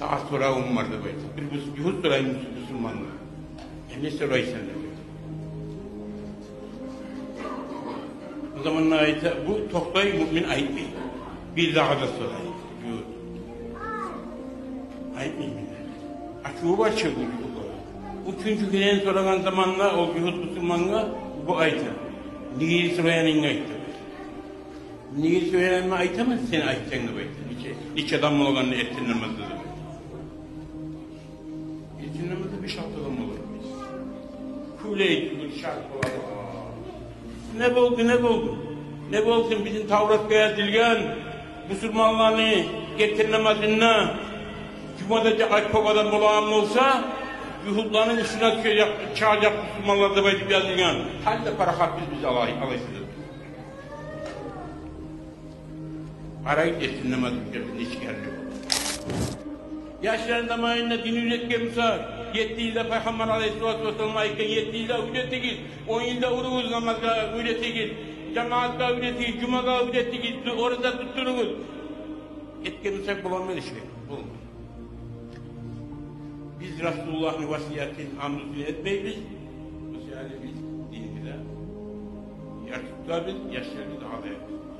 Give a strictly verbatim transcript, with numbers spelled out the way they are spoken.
«Аз соравум бар», — деп айта. Бир бус-, ювукъ сорай бусурмангъа. «Э, не сорайсан?» — деп айта. О заманда айта: «Бу токътай, муъмин, айтмай. Бир дагъы да сорай». Ювукъ айтмай. Ачуву бар чы бу ювукъгъа. Уьчюнчю керен сорагъан заманда о ювукъ бусурмангъа бу айта: «Неге сорайгъанынгны айт», — деп айта. «Неге сорайгъанымны айтаман, сен айтсанг», — деп айта. «Нече, нече адам болагъанны эртен намазда», — деп айта. Эртен намазда беш-алты адам болагъан. Кюлей тюгюл, шарт болагъан. «Не болду, не болду? Не болду? Бизин Тавратгъа язылгъан, бусурманланы эртен намазында жумада жакъа кёп адам болагъан болса, ювукъланы уьстюне тюшежек, чыгъажакъ бусурманлар деп айтып язылгъан. Гьали де парахатбыз биз алай, алайсыз». Къарайгъыз, эртен намаз битгенде нечик гьаллар бола. Яшланы заманында дин уьйретген буса, етти йылда Пайхаммар алайгьиссалату вассалам айтгъан: «Етти йылда уьйретигиз, он йылда уругъуз намазгъа уьйретигиз, жамаатгъа уьйретигиз, жумагъа уьйретигиз, ораза тутдуругъуз». Этген буса, боламы эши? Болмай. Биз Расулуллагьны васиятын, амрусун этмейбиз. Шо саялы биз динни де яш тутабыз, яшланы да алайбыз.